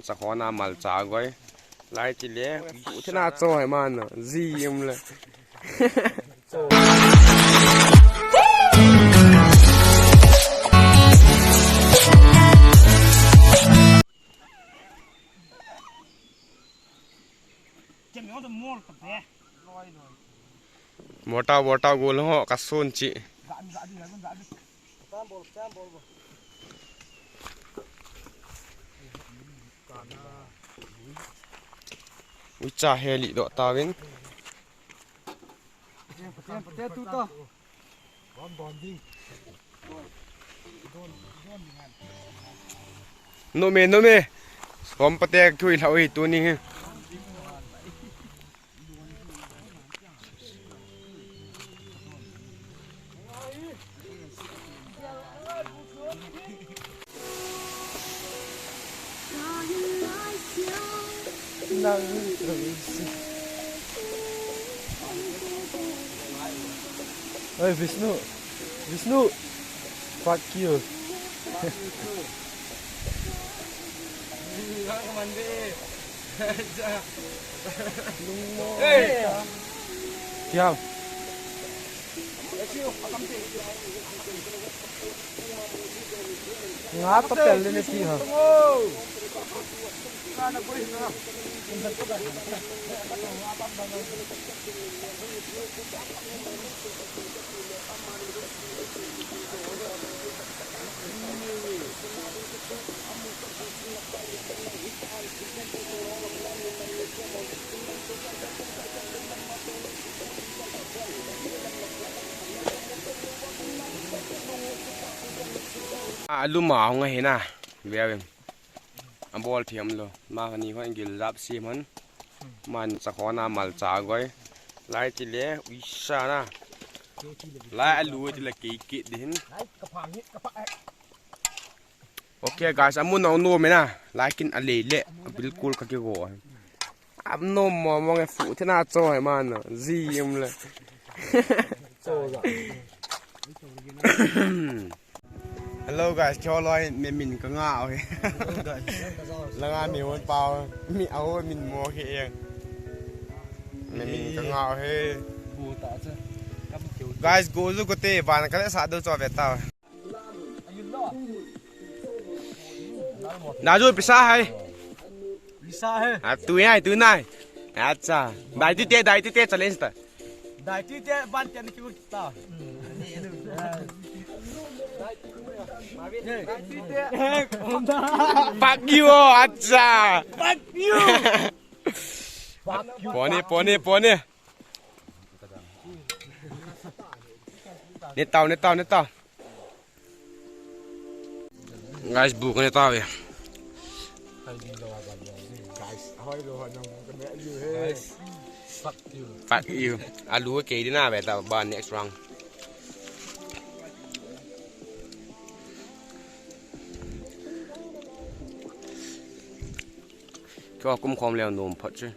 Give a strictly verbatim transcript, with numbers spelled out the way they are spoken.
Sakhona malcha goi. Lai ti le, pu thina cho hai man no. Zi um le. Mota, mota gol ho, kasun chi. Uicha heli do tawin. Nome, nome. Som pate thui lhau hi tuni hi. Hey, Vishnu. Vishnu. Fuck you. Kya? Nga to pel le ne ti ha. Aluma hung ahi na. Vevin. Abol thiam lo. Ma kani hon gil jap si man. Man sakhona malcha goi. Lai ti le uisa na. Lai alu ti le kei kit din. Okay guys, amun nong no me na. Lai kin alei le. Bilkul ka kigo. Am no mo mo nge fu thina cho hai man no. Zi um le. Cho za. Hello guys, kyo loi me min ka nga o he. Langa mi hon pao, mi a ho min mo he e. Me min ka nga o he. Guys, go zu ko te ban ka le sa do cho ve ta. Naju pisa hai. Pisa hai. Ah, tu hai, tu nai. Acha. Dai ti te, dai ti te challenge ta. Dai ti te ban te ni ki ta. Fuck you, acha. Fuck you. Pone, pone, pone. Ne tau, ne tau, ne tau. Guys, bu kane tave. Guys, hoi lo hoi nang bu kane ayu he. Guys, fuck you. Fuck you. Alu ke dina ve ta ba next round. Kyo kum khom leo nom phat chu.